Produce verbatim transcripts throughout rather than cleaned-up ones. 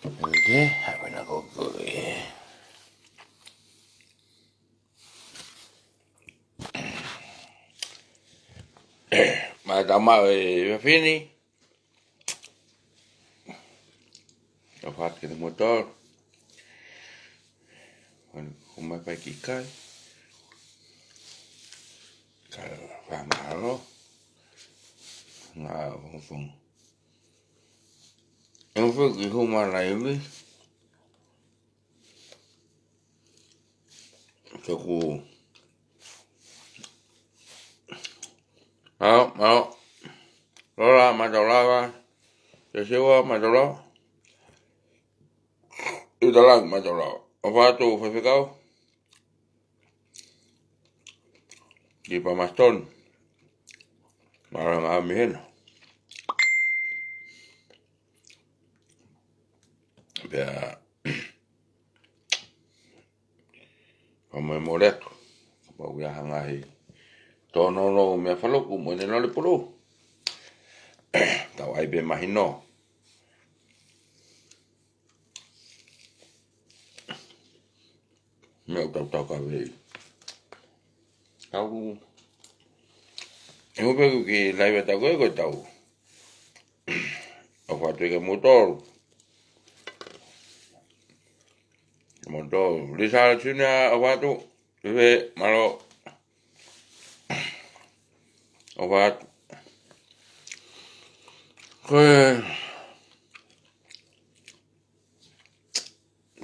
Ok, haʻu ena ko ē. Mālō e tau maʻu e efiafi ni. ʻOfa atu kiate kimoutolu. Ko mai pē ki kai. Ka fakamālō. Ngā fongofonga. ʻE ʻofa atu ki huma laivi. Toku. Mālō, mālō. Lola mālō lava. Te siua mālō lava. Italangi mālō lava. ʻOfa atu faifekau. Ki pa Maston. Mālō ngā mihena. Pea, fakamolemole atu. Kapau ʻoku ʻi ai ha ngaahi tōnounou meʻa faloku mo ʻene nole pulu. Tau ʻai pē mahino. Meʻa ʻoku tau tau kavei. Tau. ʻE ʻofa atu ki laivi ʻa tau ko ē ko e tau. ʻOfa atu kiate kimoutolu. Kimoutolu. Lisa Junior, ʻofa atu. Vive, mālō. ʻOfa atu. Ko e,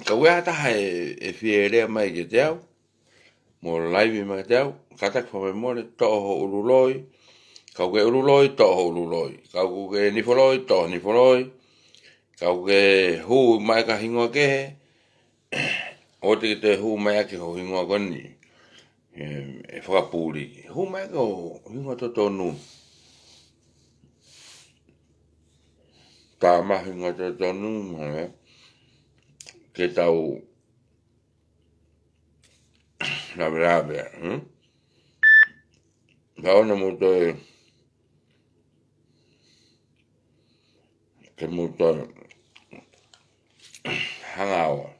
ka ʻoku ʻi ai ha taha ʻe, ʻe fie lea mai kiate au. Mo laivi mai kiate au, kātaki fakamolemole, toʻo ho ʻulu loi. Ka ʻoku ke ʻulu loi, toʻo ho ʻulu loi. Ka ʻoku ke nifo loi, toʻo ho nifo loi. Ka ʻoku ke hū mai ki ha hingoa kehe, ʻoua te ke toe hū mai ʻaki ho hingoa ko eni. ʻE, ʻe fakapuli. Hū mai ʻaki ho hingoa totonu. Tama hingoa totonu, mo e. Ke tau lavelave, hmm? Ka ʻoua naʻa mou toe, ke mou toe hanga ʻo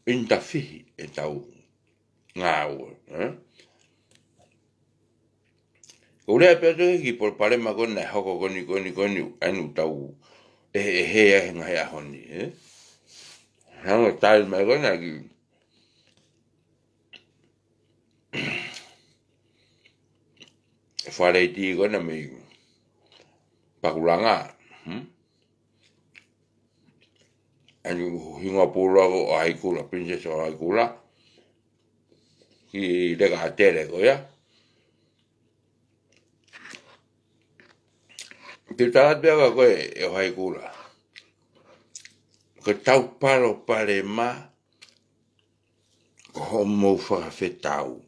interfere ʻi he tau ngāue, eh? Ko e lea pē atu ki he palopalema ko eni naʻe hoko ko eni, ko eni, ko eni, ʻa eni ʻoku tau ʻe, ʻe hē ai he ngaahi ʻaho ni, eh? Hanga ʻo tali mai ko ena ki Faleiti ko ena mei Pakulanga, hmm? ʻA eni hingoa pulu ko ʻOhaikula, Princess ʻOhaikula. Ki Leka ʻAtele ko ia. Te u tala atu pē au ko ē ʻe ʻOhaikula. Ko e tau palopalema, ko hoʻomou fakafetau.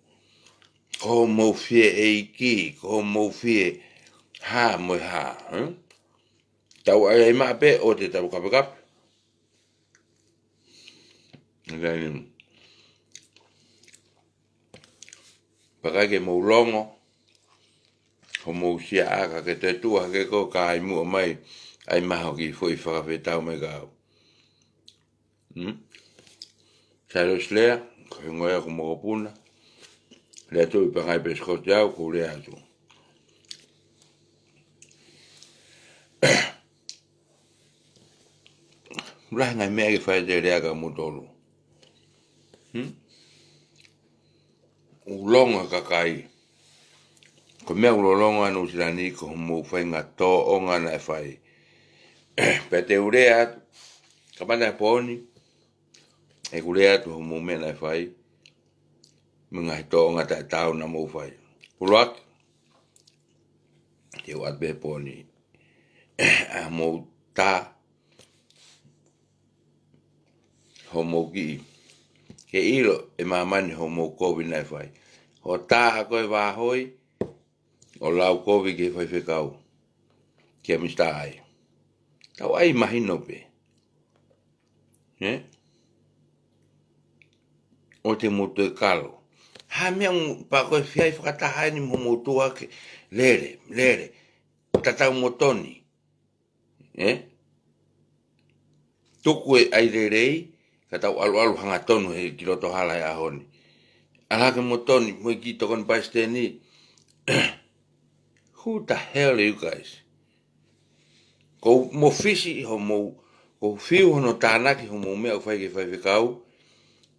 Ko hoʻomou fie ʻeiki, ko hoʻomou fie hā mo e hā, eh? Tau ʻai ʻai maʻa pē ʻo te tau kapekape. Then, pea ʻikai ke mou longo, hoʻomou siaʻa ka ke te tuʻu hake ko ē kae muʻa mai, ʻai maho ki foʻi fakafetau mai ka au. Hmm? Cyrus Lea, ko e hingoa ia ko mokopuna. Lea tu i pangai pe Scott au, ko Lea atu. Lahi ngaahi meʻa ke fai te lea ka mutolu. Hmm? ʻOku longo e kakai. Ko e meʻa ʻoku lolotonga ʻa Nuʻu Sila ni ko hoʻomou faʻahinga tōʻonga naʻe fai. Pea te u lea atu, ka mana e pō ni, ʻeku lea atu hoʻomou meʻa naʻe fai, mo e ngaahi tōʻonga taʻetaau naʻa mou fai. ʻUluaki, te u ʻoatu pē he pō ni, ʻa hoʻomou tā, hoʻomou kiʻi, ke ʻilo ʻe māmani hoʻomou kovi naʻe fai. Hoʻo tā ko ē vāhoi, ʻo lau kovi ki he faifekau, kia Mista Ai. Tau ʻai mahino pē. Eh? ʻOua te mou toe kalo. Ha meʻa ʻoku pau ko e fie fakataha eni mo hoʻomou tuʻu hake. Lele, lele. Tatau mo Toni. Eh? Tuku e ʻai lelei, ka tau ʻaluʻalu hangatonu he ki loto hala he ʻaho ni. ʻAlu hake mo Toni, mo e kiʻi tokoni palesiteni. Who the hell are you guys? Ko mo fisi hoʻomou, ko fiu hono tānaki hoʻomou meʻa ʻoku fai ki he faifekau,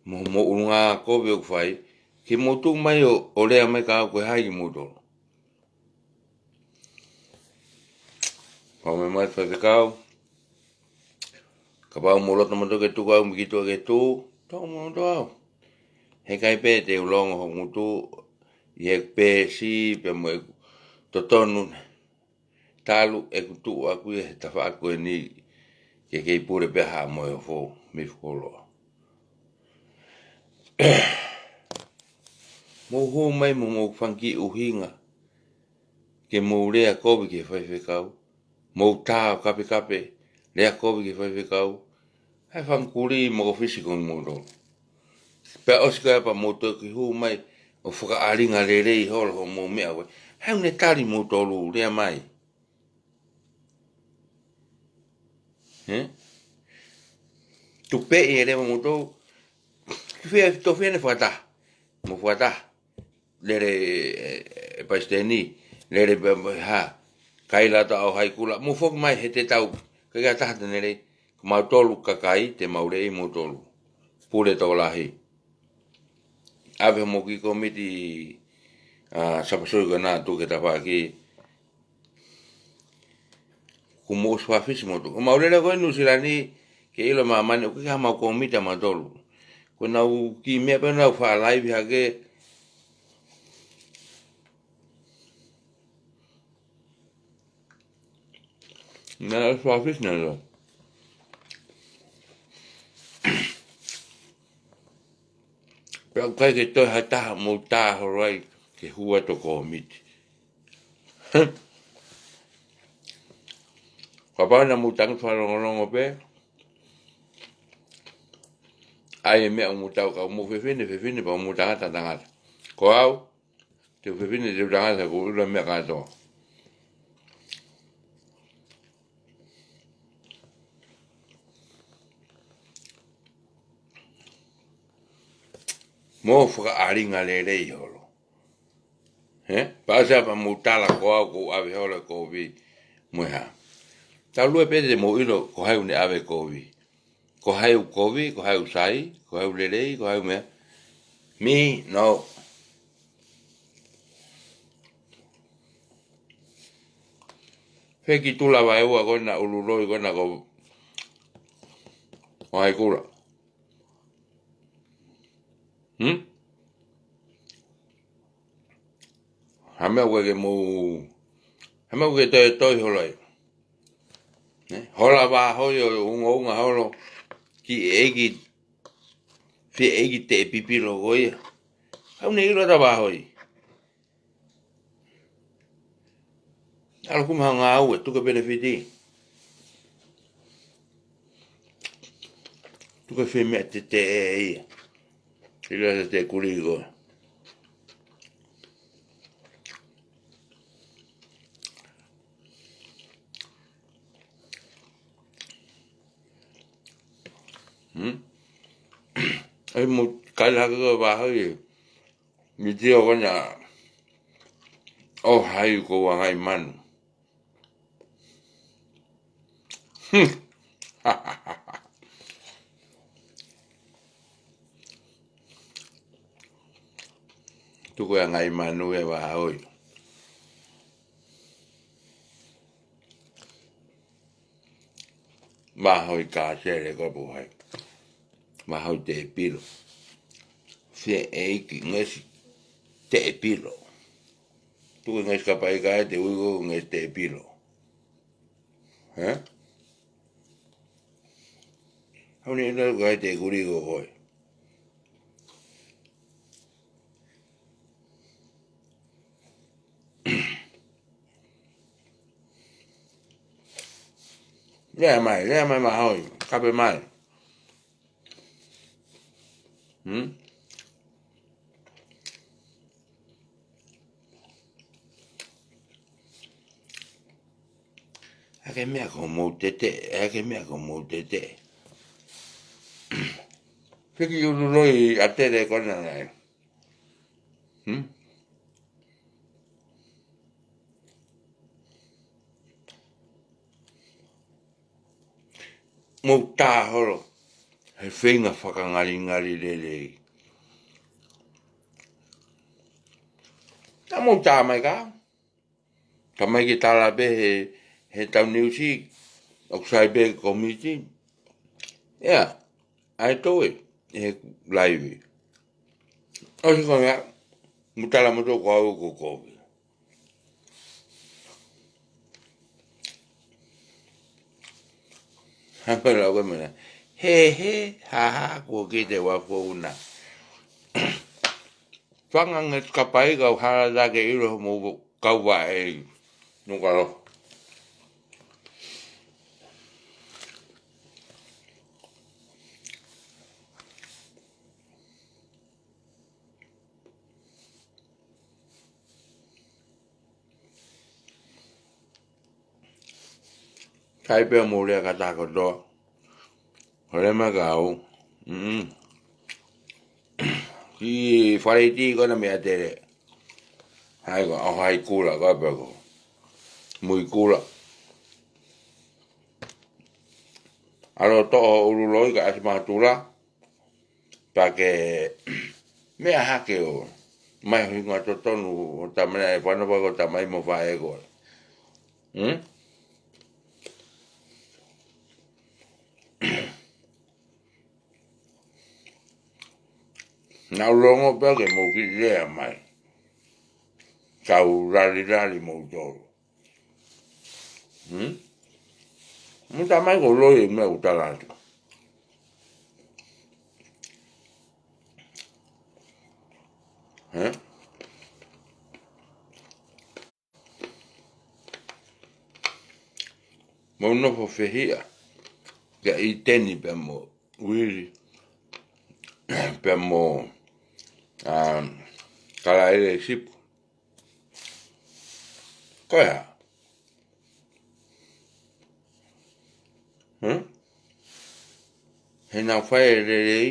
mo hoʻomou ʻulungaanga kovi ʻoku fai, ke mou tuʻu mai ʻo, ʻo lea mai ka ko e hā kimoutolu. Pau mai mai faifekau, kapau mou loto moutolu ke tuku au mei ki tuʻa ke tuʻu, tuku moutolu au. Heʻikai pē te u longo hoku ngutu, ʻi he peesi, pea mo e totonu, talu ʻeku tuʻu ʻaʻaku ia he tafaʻaki ko eni ke kei pule pē ha mo e ofo mei Fuoloa. Mou hū mai mo mou fanga kiʻi ʻuhinga ke mou lea kovi ki he faifekau, mou tā ʻo kapekape, lea kovi ki he faifekau, ʻai fanga kulī mo ko fisi ko moutolu. Pea ʻosi ko ia pea mou toki hū mai ʻo fakaʻalinga lelei holo hoʻomou meʻa ko ē. Hau ne tali moutolu, lea mai. He? Tupeʻi e lea moutolu. Ki fē, to fē ne fakataha. Mou fakataha. Lele e, e palesiteni, lele pē mo e hā. Kaila ta o hai kula. Mou foki mai he te tau. Ka ia taha te ne lei. Ko mautolu kakai, te mau lei moutolu. Pule tokolahi. ʻAve mo ki komiti, a, sapasoi ko ena tuku ke tafaʻaki. Ko mou ʻosi fafisi moutolu. Ko mau lele ko e Nuʻusila ni ke ʻilo māmani, ʻoku ʻikai ha mau komiti ʻa mautolu. Ko ʻenau kiʻi meʻa pē ʻenau faʻa laivi hake. Naʻe ʻosi fafisi naʻe lo. Pea ʻoku ʻikai ke toe ha taha mou tā holo ai ke hū atu ʻo komiti. Kapau naʻa mou tangutu fakalongolongo pē, ʻai e meʻa ʻoku mou tau kau, mou fefine, fefine, pea mou tangata, tangata. Ko au, te u fefine, te u tangata, ko ula meʻa kātoa. Mou fakaʻalinga lelei holo. He? Pea ʻosi pea mou tala ko au ʻoku ou ʻave holo e kovi mo e hā. Tau lue pē te mou ʻilo ko hai ʻoku ne ʻave kovi. Ko hai ʻoku kovi, ko hai ʻoku sai, ko hai ʻoku lelei, ko hai ʻoku meʻa. Me, no. Feki tula vai ua ko ena ʻululoi ko ena ko o hai kula. Hmm? Ha meʻa ʻoku ke mou, ha meʻa ʻoku ke toe toe holo ai. Ne? Hola vāhoi ʻo ungaunga holo ki ʻeiki, fie ʻeiki te pipilo ko ia. Kau ne ʻilo ta vāhoi. ʻAlu kuma ha ngāue, tuku e penefiti. Tuku e fie meʻa te te e ia. ʻIlo te te kulī ko. Hmm? ʻAi mo kaila hake ko vāhoi. Mi tio ko ena. ʻO hai ko ua ngai manu. Hmm. Tuku e ngai manu e vāhoi. Vāhoi ka sele ko puhai. Vāhoi te pilo. Fie ʻeiki ngesi te pilo. Tuku ngesi ka pai ka e te ui ko ngesi te pilo. He? Hau ni ina ka e te kulī ko koe. Lea mai, lea mai vāhoi, kape mai. Hmm? ʻAi ke meʻa ko mou tete, ʻai ke meʻa ko mou tete. Fiki ʻUluloi ʻa Tele ko ena nai. Hmm? Mou tā holo he feinga fakangalingali lelei. Naʻa mou tā mai ka. Ka mai ke tala pē he, he tau niusi, ʻoku sai pē komiti. ʻIa, ʻai toe, he laivi. ʻOsi ko ia, mou tala mo tō ko au ko kovi. Hanga lau ko mena. He, he, ha, ha, ko ke te wa ko una. Fanga nge kapai kau hala ta ke ilo mo kau wa e. Nukalo. Kai pea mole a kata kotoa. Hole ma kau. Mm. Ki Falaiti ko na mea Tele. Hai ko, ʻo hai kula ko pea ko. Mui kula. ʻAlo toʻo ʻUluloi ka ʻasi maha tula. Pea ke meʻa hake ʻo mai hingoa totonu ʻo tamana e fano pa ko tamai mo fae ko. Hmm? Naʻa u longo pea ke mou kiʻi lea mai. Kau lali lali mou tolu. Hmm? Mou tā mai ko loi e meʻa u tala atu. He? Mou nofo fehiʻa. Kia ʻIteni pea mo Uili. Pea mo, um, Kalaele Sipu. Ko ia. Hmm? He naʻa fai e lelei,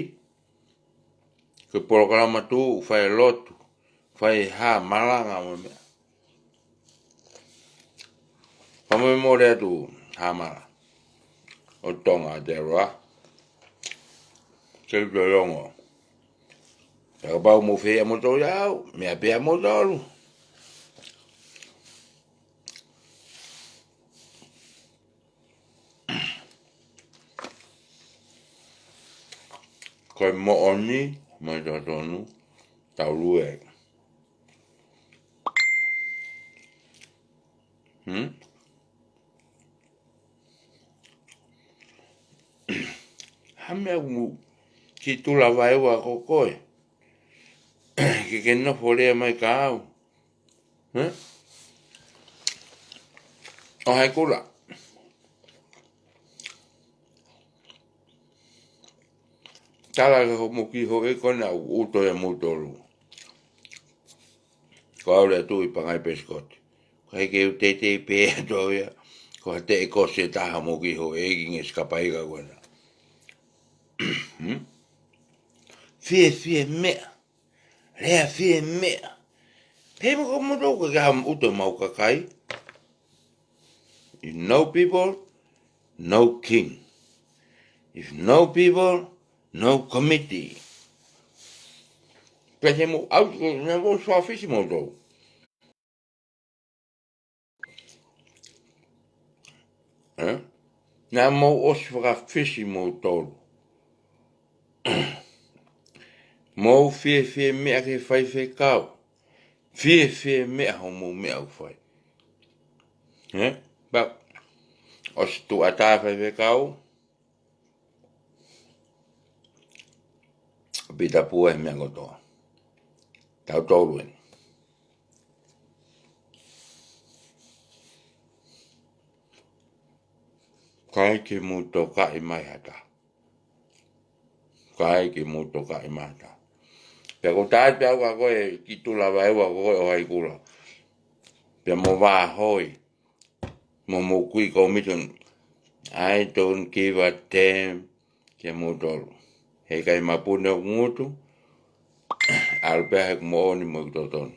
ko e polokalama tu, fai e lotu, fai e hā malanga mo e meʻa. Ka mo e mole atu hā mala. ʻO Tonga te roa. Ke u te longo. Ka kapau mou fehiʻa mou tolu ia au, meʻa pea mou tolu. Ko e moʻoni, mai totonu, tau lue. Hmm? Ha meʻa mu ki tula vai ua ko koe. Ke ke nofo lea mai ka au. Hmm? ʻO hai kula. Tala ke ho mo ki ho e kona u uto e mou tolu. Ko au le atu i pangai pesikoti. Ko hai ke u teitei pē atu au ia. Ko ha te e kose taha mo ki ho e ki nge sikapai ka kona. Hmm? Fie, fie meʻa. Lea fie meʻa. Pea mo ko moto ko ke ham uto mau kakai. If no people, no king. If no people, no committee. Pea te mo au, ne mo sua fisi mo tau. Eh? Naʻa mou ʻosi fakafisi mou tolu. Mou fie fie meʻa ke fai fekau. Fie fie meʻa ho mou meʻa u fai. Eh? Ba, ʻosi tu ata fai fekau. Pita pua e meʻa kotoa. Tau tolu eni. Kai ke mou tokaʻi mai hata. Kai ke mou tokaʻi mai hata. Pea ko tae pea ua ko e ki tula vai ua ko e ʻo hai kula. Pea mo vā hoi. Mo mo kui ko mitun. I don't give a damn. Ke mou tolu. He ʻikai mapune hoku ngutu, ʻalu pē heʻeku moʻoni mo ʻeku totonu.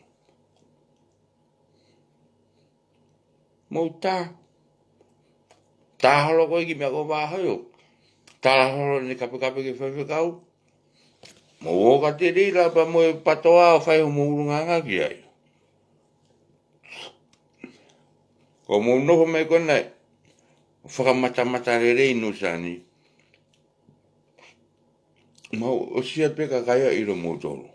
Mou tā. Tā holo koe ki he meʻa ko ē ʻoku vāhoi ʻo tala holo ʻene kapekape ki he faifekau. Mou ō ka te lila pea mo e patoa ʻo fai hoʻomou ʻulungaanga ki ai. Ko hoʻomou nofo mai ko ena ʻo fakamatamata lelei Nuʻusila ni, mou ʻosi ʻa e peka kakai ʻilo moutolu.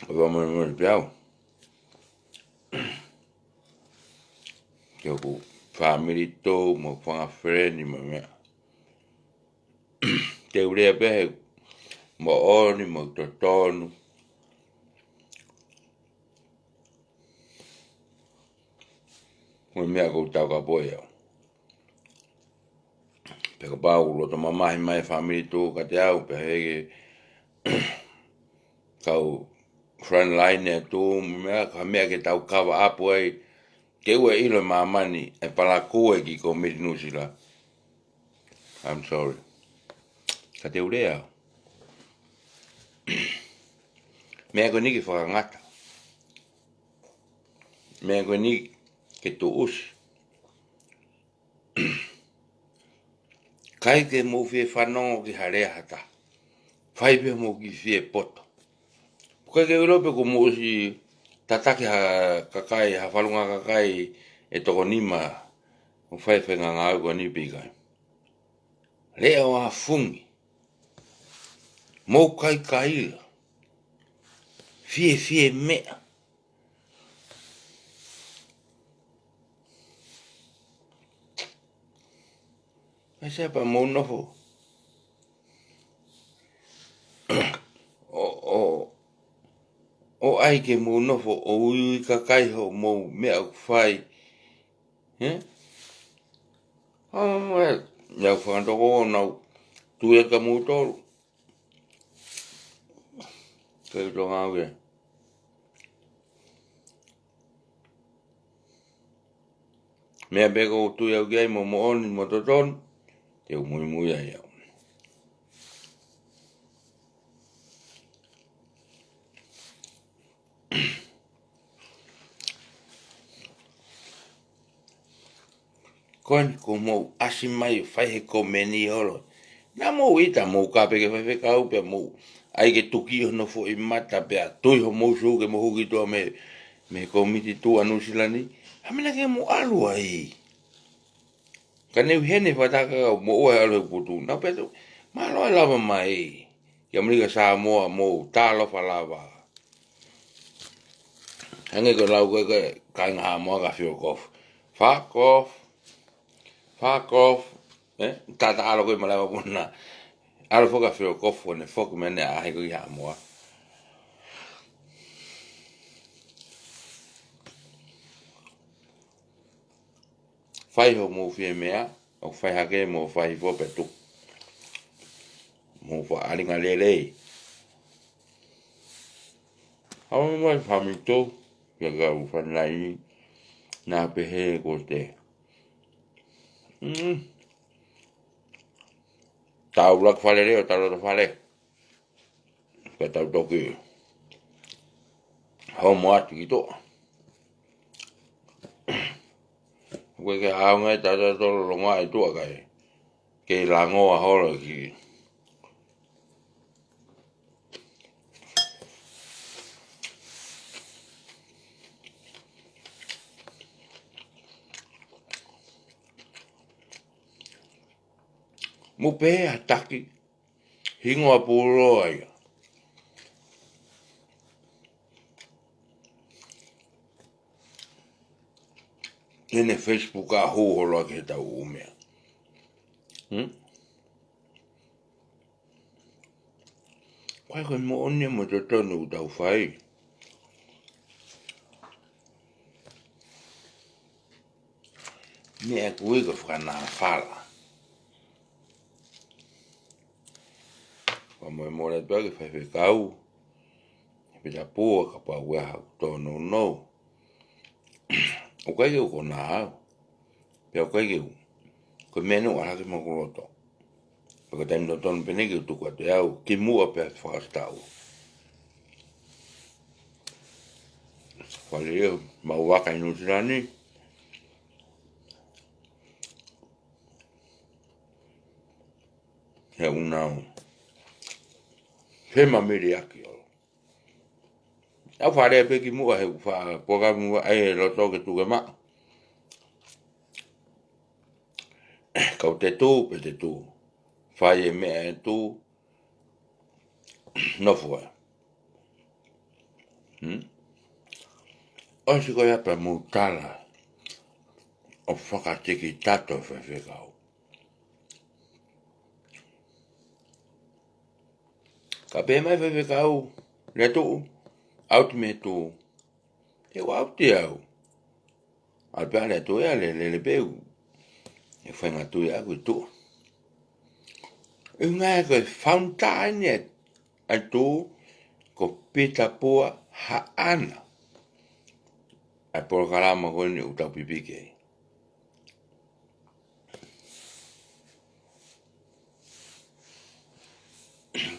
ʻOfa molemole pē au ki hoku fāmili tō mo e fanga feleni mo e meʻa. Te u lea pē he moʻoni mo e totonu. Mo e meʻa ʻoku ou taukapoʻi au. Pea kapau ʻoku loto mamahi mai e fāmili tō kiate au, pea ʻi he kau frontline ʻa e tō, meʻa, ko e meʻa ke tau cover up ai, ke ʻoua ʻe ʻilo ʻe māmani e palakū ʻa e kiʻi kōmiti Nuʻusila. I'm sorry. Ka te u lea au. Meʻa ko eni ke fakangata. Meʻa ko eni ke tuʻusi. ʻIkai ke mou fie fanongo ki ha lea ha taha. Fai pē hoʻomou kiʻi fie poto. ʻOku ʻikai ke u ʻilo pe kuo mou ʻosi tataki ha kakai, ha faʻunga kakai ʻe toko nima ʻo fai e faʻahinga ngāue ko eni pe ʻikai. Lea ʻo afungi. Mou kaikaila. Fiefie meʻa. Pea sai pea mou nofo ʻo, ʻo, ʻo ʻai ke mou nofo ʻo uiui kakai hoʻomou meʻa ʻoku fai. He? ʻA, mo e, ʻi ai e fanga toko ʻoku nau tui atu kia moutolu. Ke u tonga au ke. Meʻa pē ʻoku ou tui au ki ai mo moʻoni mo totonu, te u muimui ai au. Ko eni kuo mou ʻasi mai ʻo fai he komeni holo. Naʻa mou ʻita mou kape ki he faifekau pea mou ʻai ke tuki hono foʻi mata pea tui hoʻomou sū ke mou huki tuʻa mei, mei he kōmiti tō ʻa Nuʻusila ni. Hā e meʻa naʻa ke mou ʻalu ai. Ka ne u heni fakataka au mo ua he ʻalu he putu. Naʻa pē tu, mālō e lava mai. Kia Malika Samoa mou talofa lava. Hangē ko e lau ko ē ʻa e kāinga Haʻamoa ka fio kofu. Fuck off. Fuck off. Eh? Tata ʻalu ko ē malawa puna. ʻAlu foki ka fio kofu ʻo ne foki mei heʻene ʻaʻahi ko ē ki Haʻamoa. Fai hoʻomou fie meʻa, ʻo fai hake mo fai hifo pē tuku. Mou faʻahinga lelei. Haʻu mai fāmili tō, kia kau fānau, naʻa pehē ko te. Mm. Tau laku fale leo, tau loto fale. Pea tau toki homo atu ki tuʻa. Ko e ke ʻaonga e tata tolo longa e tuʻa kai. Ke langoa holo ki. Mo pehē ʻa Taki. Hingoa pūloa ia. ʻEne Facebook ʻa hū holo ake he tau ʻumea. Hmm? Ko e ko e moʻoni mo totonu ʻoku tau fai. Meʻa ko ē ko e fakanāfala. Ko e molemole atu ʻa e faifekau. Pita pua kapau ʻe ʻi ai haʻaku tōnounou. ʻOku ʻikai ke u konā au. Pea ʻoku ʻikai ke u. Ko e meʻa naʻe ʻalu hake mei hoku loto. Pea ko e taimi totonu pē ʻeni ke u tuku atu ʻe au, kimuʻa pea fakaʻosi taʻu. Fale ia, mau vaka ʻi Nuʻusila ni. He ʻoku nau. He mamili ʻaki ʻolo. ʻOu fale pē kimuʻa he ʻoku faʻa, pō ka muʻa ʻe loto ke tuku ke maʻu. Kau te tū, pea te tū. Fai e meʻa ʻe tū. Nofo ē. Hmm? ʻOsi ko ia pea mou tala. ʻO fakatiki tato faifekau. Ka pehē mai faifekau, lea tuʻu, ʻauti mei tuʻu. Te u ʻauti au. ʻAlu pē ʻa lea tuʻu ʻe ʻalu lele pē u. ʻE fainga tuʻu ia ʻaku ʻi tuʻa. ʻUhinga ia ko e founder ʻeni ʻa e tuʻu ko Pita Pua Haʻana. ʻA e polokalama ko eni ʻoku tau pipiki ai.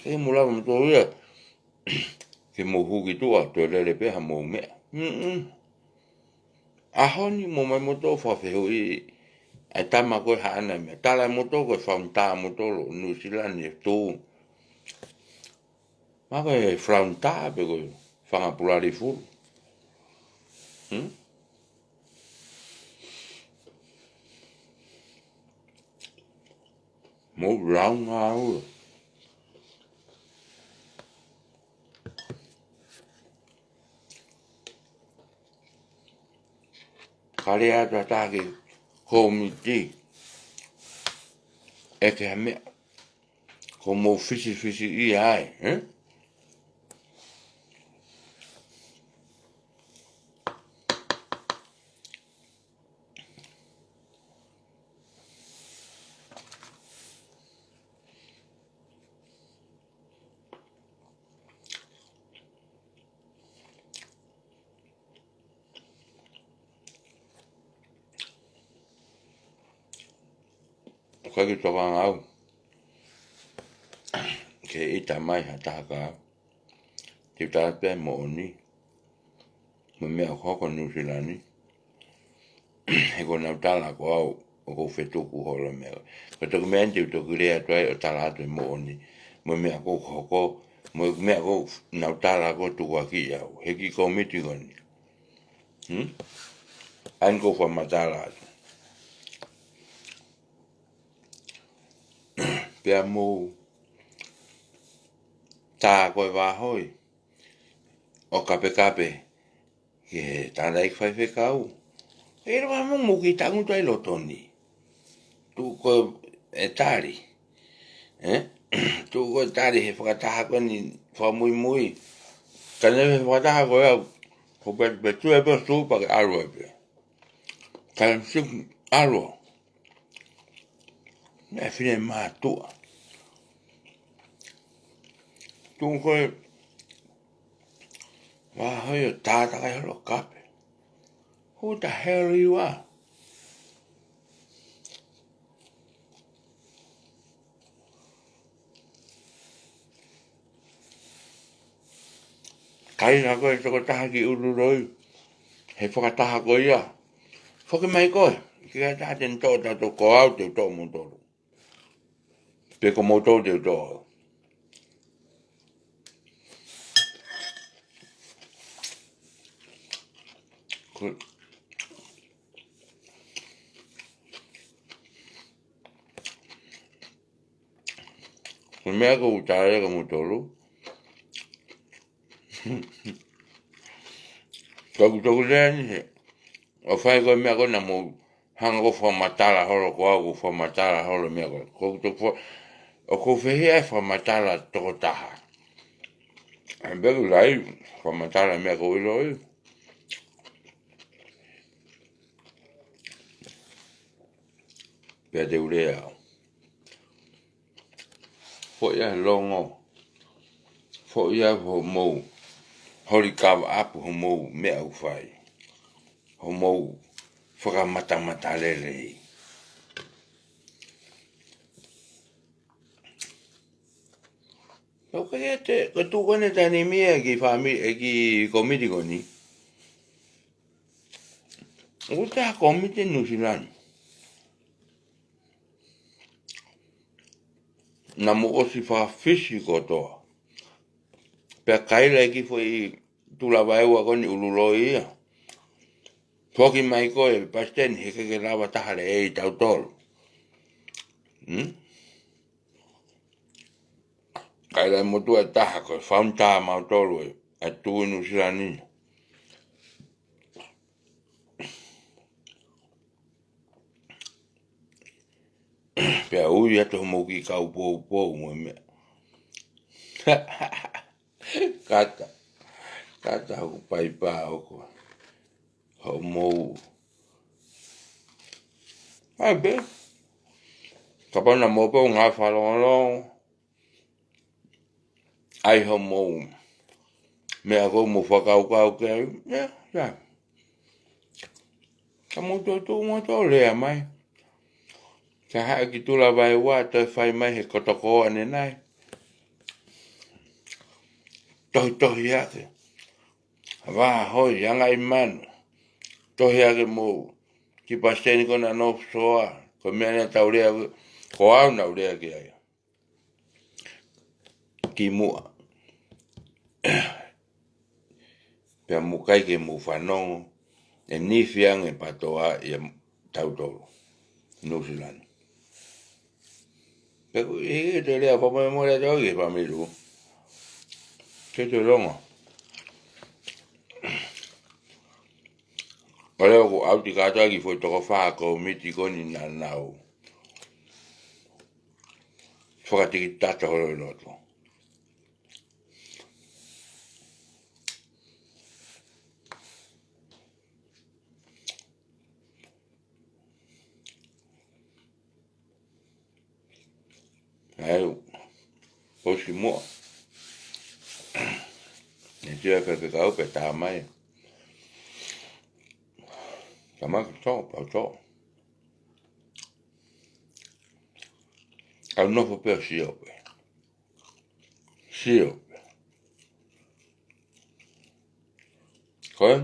Ke mou lava mo tō ia. Ke mou hū ki tuʻa, toe lele pē ha mou meʻa. Mm-mm. ʻAho ni mou mai mo tō fakafehuʻi, ʻa e tama ko e Haʻana meʻa. Tala mo tō ko e founder mo tō lo Nuʻusila ni e tuʻu. Ma ko e flounder pe ko e fanga pulali fulu. Hmm? Mou lau ngā ua. Kale atu ʻa taki komiti. ʻEke ha meʻa. Ko mou fisifisi ia ai, eh? ʻOku ʻikai ke tokanga au ke ʻita mai ha taha ka au. Te u tala pē moʻoni. Mo e meʻa ʻoku hoko Nuʻusila ni. He ko ʻenau tala ko au, ʻoku ou fetuku holo meʻa. Ko e toki meʻa eni te u toki lea atu ai ʻo tala atu e moʻoni. Mo e meʻa ʻoku hoko, mo e meʻa ʻoku nau tala ʻoku tukuakiʻi au. He kiʻi komiti ko eni. Hmm? ʻA eni ʻoku ou fakamatala atu. Pea mou tā ko e vāhoi ʻo kapekape ki he tangataʻeiki faifekau. ʻE lava mo mou kiʻi tangutu ʻi loto ni. Tuku ko e tali. Eh? Tuku ko e tali he fakataha ko eni fakamuimui. Ka ne he fakataha ko ia, ko Pita Pua pē ʻo tuʻu pea ke ʻalu ai pē. Ka ne siku ʻalu. Naʻe fine mātuʻa. Tuku ko e vāhoi ʻo tātaka holo kape. Who the hell you are? Kaina ko e tokotaha ki ʻUluloi. He fakataha ko ia. Foki mai koe. Ke ka taha te ne toʻo tautolu ko au te u toʻo moutolu. Pe ko moutolu te u toʻo. Ko, ko e meʻa ʻoku ou tala kia moutolu. Ko ʻeku toki lea ni he. ʻO fai ko e meʻa ko ena mou hanga ʻo fakamatala holo ko au, ʻo fakamatala holo meʻa ko. Ko ʻeku toki fa-, ʻoku ou fehiʻa he fakamatala tokotaha. ʻE pehē ʻoku lahi, fakamatala meʻa ʻoku ʻiloʻi. Pea te u lea au. Foʻi ʻa e longo. Foʻi ʻa e hoʻomou. holi kava ʻapu hoʻomou meʻa ʻoku fai. Hoʻomou fakamatamatalelei. ʻOku ʻikai te, ko e tuʻu ko eni ʻa e taimi ni ʻa e kiʻi fāmili, ʻa e kiʻi kōmiti ko eni. ʻOku ʻi ai ha kōmiti Nuʻusila ni. Naʻa mou ʻosi fakafisi kotoa. Pea kaila e kiʻi foʻi Tulavaeua ko eni ʻUluloi ia. Foki mai ko e palesiteni he ʻikai ke lava taha lelei ʻia tautolu. Hmm? Kaila e motuʻa ʻe taha ko e founder ʻa mautolu ē, ʻa e tuʻi Nuʻusila ni. Pea ui atu hoʻomou kiʻi kau poupou mo e meʻa. Kata. Kata hoku paipa ʻoku. Hoʻomou. ʻAi pē. Kapau naʻa mou pē ʻo ngāue fakalongolongo. ʻAi hoʻomou. Meʻa ʻoku mou fakakaukau ki ai. Ia, ia. Ka mou toe tuʻu mo toe lea mai. Ka haʻu e kiʻi Tulavaeua toe fai mai he kotokoa ʻanenai. Tohitohi hake. Vāhoi, anga ʻi manu. Tohi hake mo e kiʻi palesiteni ko ena ʻo e soa. Ko e meʻa naʻa tau lea, ko au naʻa ku lea ki ai. Kimuʻa. Pea mou ʻikai ke mou fanongo, ʻe nifi ange PATOA ʻia tautolu. Nuʻusila ni. Pea ko e, ʻe te lea papa mo lea tau ki he fāmili. Ke te longa. ʻO lea ʻoku ʻauti kātoa e kiʻi foʻi toko fā kōmiti ko eni naʻa nau fakatikitata holo ʻi loto. ʻAi, ʻosi muʻa. Ne tia pē ke kau pē tā mai. Tamaki tō, pau tō. Au nofo pē ʻo sio pē. Sio pē. Ko e?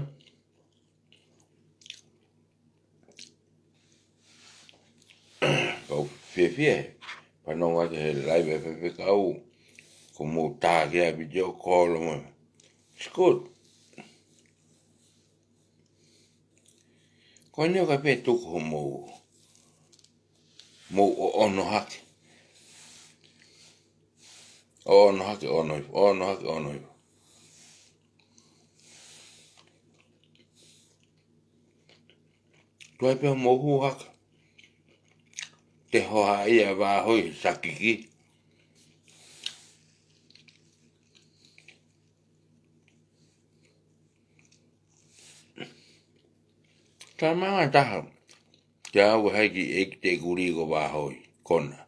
Kau fiefia he. Fanongo atu he live ʻa e faifekau. Ko mou tā ki ai video call mo. It's good. Ko eni ʻoku ʻikai pē tuku hoʻomou. Mou ʻoʻono hake. ʻOʻono hake, ʻoʻono hifo, ʻoʻono hake, ʻoʻono hifo. Tuai pē hoʻomou hū hake. Te hohaʻa ia Vāhoi he sakiki. Taimi ʻe taha. Te u ʻai ki he ʻeiki te kuli ko Vāhoi, kona.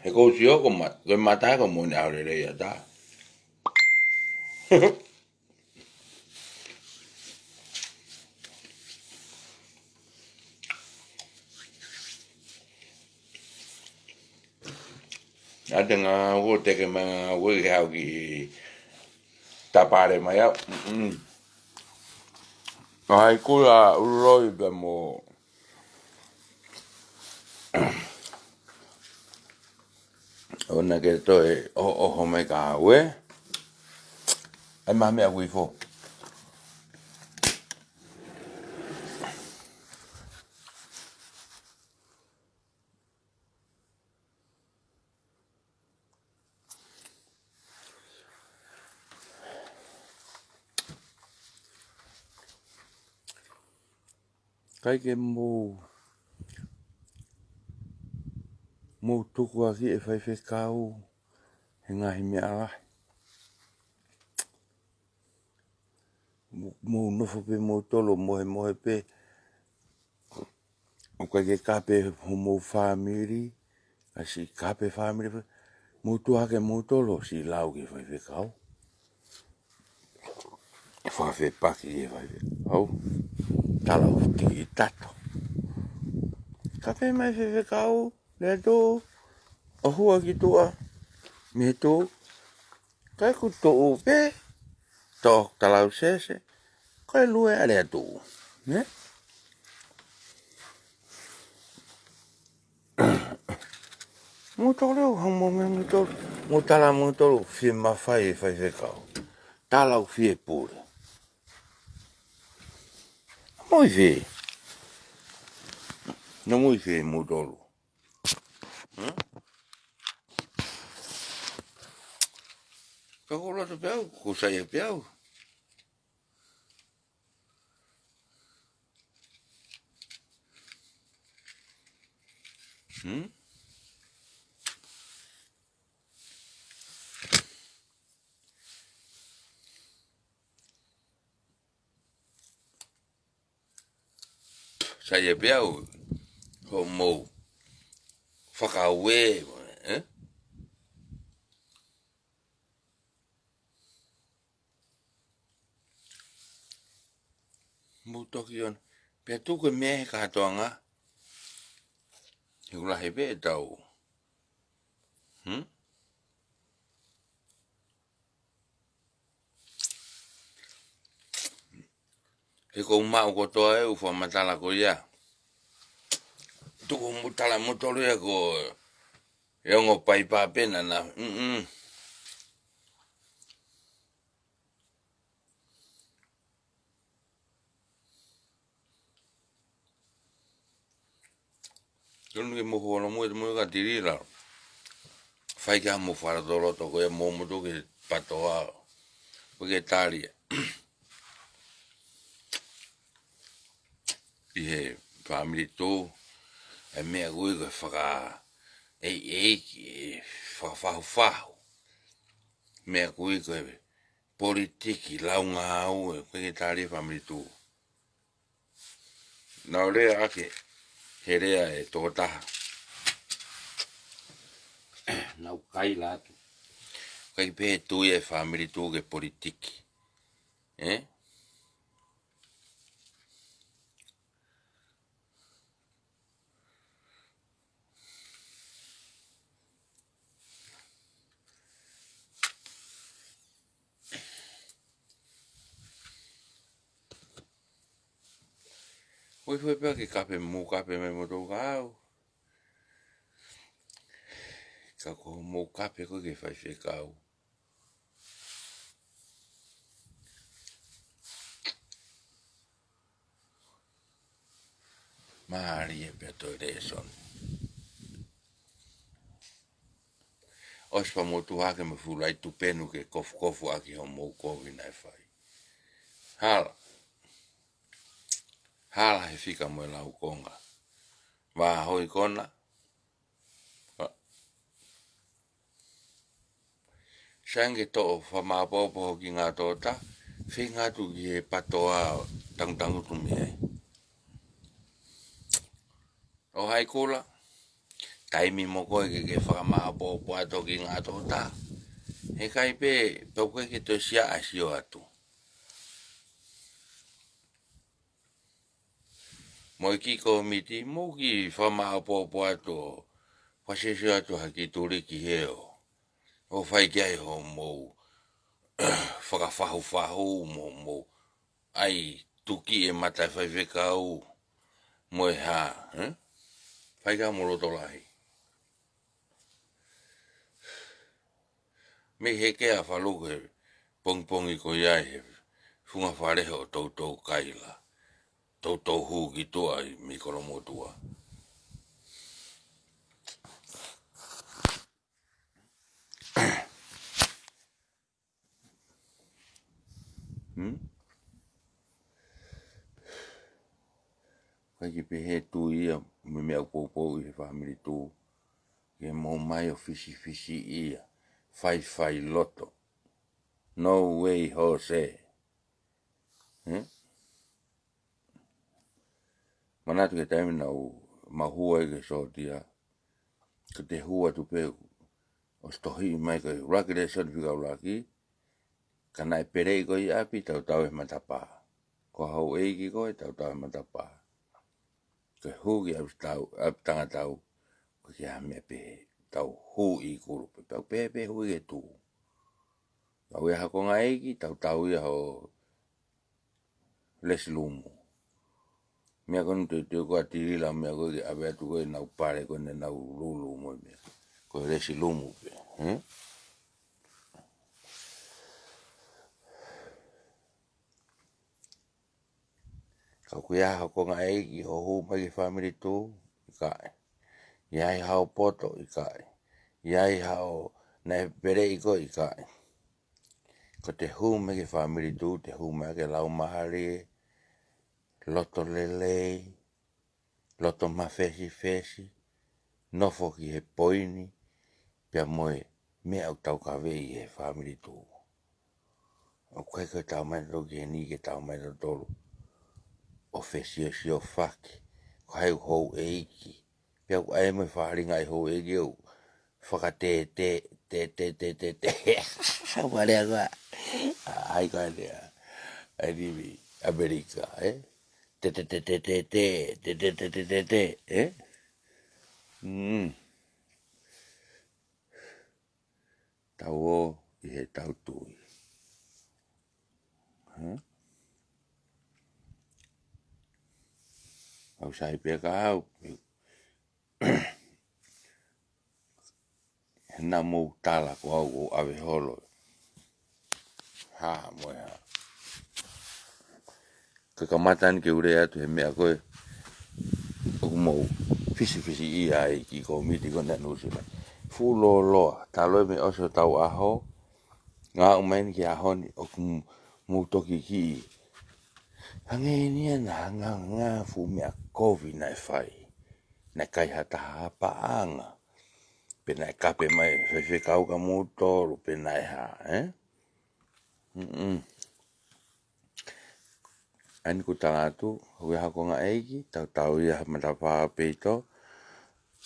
He kou sio ko ma-, ko e mata ko e moʻoni ʻaho lelei ʻatā. ʻA e ngāue ʻoku teke mai ngāue ke haʻu ki Tapale mai au. Mm-mm. ʻAi kula ʻUluloi pea mo ʻOua naʻa ke toe ʻohoʻoho mai ka ue. ʻAi maha meʻa kui fo. ʻIkai ke mou, mou tukuakiʻi e faifekau he ngaahi meʻa lahi. Mou, mou nofo pē moutolu ʻo mohemohe pē. ʻOku ʻikai ke kape homou fāmili, ka siʻi kape fāmili, mou tuʻu hake moutolu ʻo siʻi lau ki he faifekau. Fakafepaki ki he faifekau. Tala ʻo tiki tato. Kape mai faifekau, Lea Tuʻu, ʻo hua ki tuʻa, mei he tuʻu, ka ʻoku tuʻu pē, tō talausese, ko e lue ʻa Lea Tuʻu. Ne? Moutolu, ha mo me moutolu, mou tala moutolu, fie mafai e faifekau. Tala ʻoku fie pule. Mo i fē? Naʻa mo i fē moutolu? Hmm? Ka ko loto pē au, ko sai pē au. Hmm? Sai pē au, hoʻomou fakaaue, eh? Mou toki ʻomi. Pea tuku e meʻa he kātoanga. He ʻoku lahi pē ʻetau. Hmm? He ʻoku ou maʻu kotoa e ʻū fakamatala ko ia. Tuku mou tala moutolu ia ko e ongo paipa pē naʻa na. Mm-mm. Tonu ke mo holo mo e mo ka tiri la. Fai ka mo fara tolo to ko e mo mo to ke patoa. Ko ke tali. ʻI he fāmili tuʻu, e meʻa ko ē ko e faka-, e, e, e fakafahufahu. Meʻa ko ē ko e politiki, laungāue, ko e tali fāmili tuʻu. Nau lea ake, he lea e tokotaha. Nau kai la atu. Kai pē tui e fāmili tuʻu ke politiki. Eh? Oi, fue pea ke kape mo kape mai mo tau kau. Ka ko mo kape ko ke faifekau. Mālie pea toe lēsoni. ʻOsi pea mou tuʻu hake mo e fuʻu laiti tupenu ke kofukofu ʻaki hoʻomou kovi naʻe fai. Hala. Hala he fika mo e laukonga. Vā hoi kona. Sai ange toʻo fakamāʻopoʻopo hoʻo kiʻi ngaahi tōtā, feinga atu ki he patoa tangutangutu mei ai. ʻO hai kula, taimi mo koe ke ke fakamāʻopoʻopo atu hoʻo kiʻi ngaahi tōtā. He ʻikai pē, pau ke ke toe siʻa ʻa sio atu. Mo e kiʻi kōmiti, mou kiʻi fakamāʻopoʻopo atu, fakasiosio atu ha kiʻi tuliki heo. ʻO fai ki ai hoʻomou fakafahufahu, mo, mo ʻai tuki e mata faifekau, mo e hā, eh? Fai ka mo loto lahi. Mei he ke a falu ke pongipongi ko ia he funga fale hoʻo toutou kaila. Toutou hū ki tuʻa ʻi mei Kolomotuʻa. Hmm? Kai ke pehē tui ia, mo e meʻa ʻoku poupou ʻi he fāmili tuʻu. Ke mou mai ʻo fisifisi ia, faifai loto. No way, Jose. Hmm? Manatu ki he taimi naʻa ku mau hū ai ki he sōtia, ko ʻete hū atu pē ʻosi tohiʻi mai ko e ʻuluaki lēsoni fika ʻuluaki, ka naʻe peleʻi koe ʻi ʻapi, tautau he matapā. Ko e houʻeiki koe, tautau he matapā. Ko e hū ki ʻapi tau, ʻapi tangatau, ko e kiʻi meʻa pehē, tau hū ʻi kulupu, tau pehē pē hū ʻi he tuʻu. Tau ʻi ai ha konga ʻeiki, tautau ia ho lesilumu. Meʻa ko eni te, te ko ʻa Tilila, meʻa ko ē ke ʻave atu ko ē ʻenau pale ko ē ʻenau lulu mo e meʻa. Ko e lesilumu pē, ē? Ka ʻoku ʻi ai haʻo konga ʻeiki ʻo hū mai ki he fāmili tuʻu, ʻikai. ʻI ai haʻo poto, ʻikai. ʻI ai haʻo naʻe peleʻi koe, ʻikai. Ko ʻete hū mai ki he fāmili tuʻu, te hū mai ʻaki e laumālie, loto lelei, loto mafesifesi, nofo ki he poini, pea mo e meʻa ʻoku taukaveʻi ʻe he fāmili tuʻu. ʻOku ʻikai ko e tau mai ʻo ki heni ke tau mai ʻo tolu. ʻO fesiosiofaki, ko hai ʻoku houʻeiki. Pea ʻoku ʻai mo e fālinga ʻi houʻeiki ʻo fakatētē, tētē, tētē, tētē. Sa wale agua. ʻAi ko ʻene, ʻai ni mi, ʻAmelika, ē? Tētē, tētē, tētē, tētē, tētē, tētē, ē? Mm. Tau ō ʻi he tau tui. Hē? ʻOku sai pē ka au, he naʻa mou tala ko au ʻoku ʻave holo. Hā, mo e hā. Ka kamata eni ke u lea atu he meʻa ko ē ʻoku mou fisifisiʻia ai ki he kōmiti ko ena Nuʻusila. Fuʻu lōloa, talu e meʻa ʻosi hotau ʻaho, ngāue mai eni ki he ʻaho ni ʻoku mou toki kiʻi. Hangē ni ʻena ngā, ngā fuʻu meʻa kovi naʻe fai. Naʻe ʻikai ha taha ha paʻanga. Pe naʻe kape mai faifekau kia moutolu, pe naʻe hā, ē? Mm-mm. ʻA eni ʻoku tala atu, ʻoku ʻi ai haʻo konga ʻeiki, tautau ia ha matapā ʻo peito,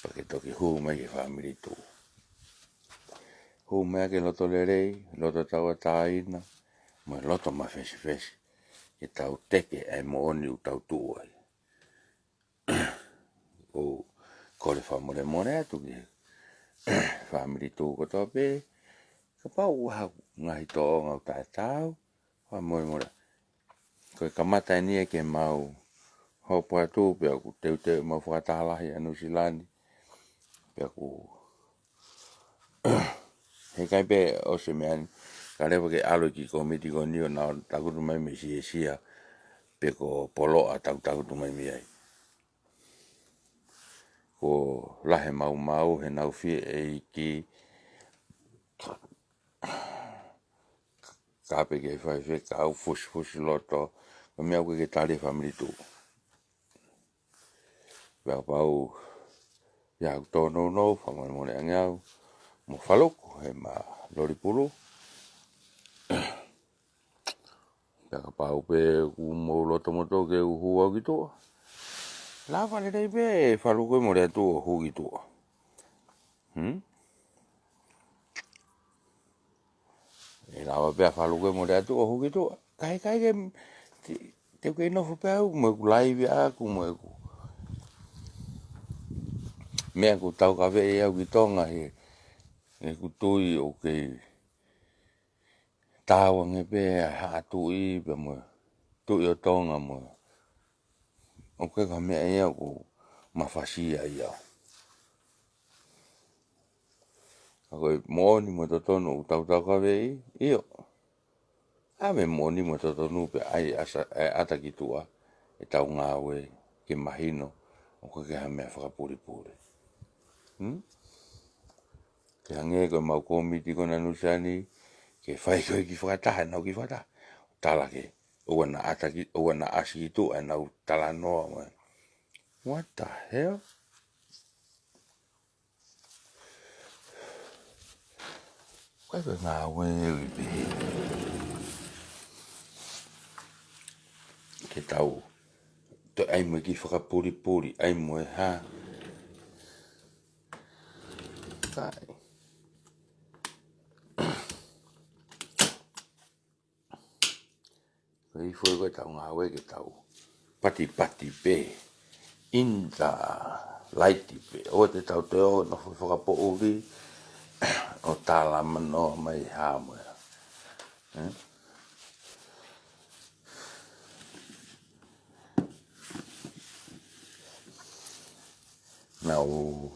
pea ke toki hū mai ki he fāmili tuʻu. Hū mai ʻaki e loto lelei, loto tauʻatāina, mo e loto mafesifesi, ke tau teke ʻa e moʻoni ʻoku tau tuʻu ai. ʻOku ou kole fakamolemole atu ki he fāmili tuʻu kotoa pē, kapau ʻoku ʻi ai ha ngaahi tōʻonga ʻoku taʻetaau, fakamolemole. Ko e kamata eni ia ke mau hopo atu pea ʻoku teuteu ʻemau fakataha lahi ʻa Nuʻusila ni, pea ʻoku heʻikai pē ʻosi e meʻa ni, ka leva ke ʻalu ki he kōmiti ko eni ʻo nau takutu mai mei Siesia, pe ko Poloʻa tau takutu mai mei ai. Kuo lahi e maumau heʻenau fie ʻeiki, kape ki he faifekau, fusifusi loto, ko e meʻa ʻoku ʻikai ke tali ʻe he fāmili tuʻu. Pea kapau ʻoku ʻi ai haʻaku tōnounou, fakamolemole ange au, mo Faluku, he ma loli pulu. Pea kapau pē ʻoku mou loto moutolu ke u hū au ki tuʻa. Lava lelei pē ʻe Faluku mo Letuʻa ʻo hū ki tuʻa. Hmm? ʻE lava pē ʻa Faluku mo Letuʻa ʻo hū ki tuʻa. Kae, kae ke, te, te u kei nofo pē au, mo ʻeku laivi ʻaʻaku, mo ʻeku meʻa ʻoku taukaveʻi au ki Tonga he, he ʻeku tui ʻoku kei taau ange pē ʻa e haʻa tuʻi pea mo e tuʻi ʻo Tonga mo e. ʻOku ʻikai ko ha meʻa ia ʻoku mafasia ai au. Ka ko e moʻoni mo e totonu ʻoku tau taukaveʻi, ʻio. ʻAve moʻoni mo e totonu pea ʻai ʻasa, ʻai ʻata ki tuʻa ʻetau ngāue ke mahino ʻoku ʻikai ke ha meʻa fakapulipuli. Hmm? Ke hangē ko ʻemau kōmiti ko ena Nuʻusila ni, ke fai ko ē kiʻi fakataha, ʻenau kiʻi fakataha. Tala ke, ʻoua naʻa ʻata ki, ʻoua naʻa ʻasi ki tuʻa ʻenau talanoa mo e. What the hell? Ko e ngāue ʻoku ʻi pē. Ke tau, ʻai mo e kiʻi fakapulipuli, ʻai mo e hā. Kai. Ko e hifo ko ʻetau ngāue ke tau patipati pē, inta laiti pē. ʻOua te tau toe ō nofo fakapoʻuli ʻo tālamanoa mai hā mo e hā. Eh? Nau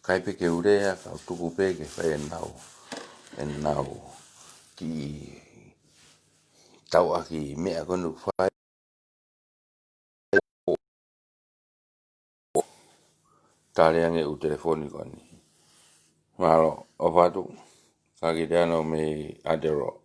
kai pē ke u lea, kau tuku pē ke fai ʻenau, ʻenau kiʻi tauʻaki meʻa ko eni ʻoku fai. Tale ange ʻū telefoni ko eni. Mālō, ʻofa atu, Kakitano mei Aotearoa.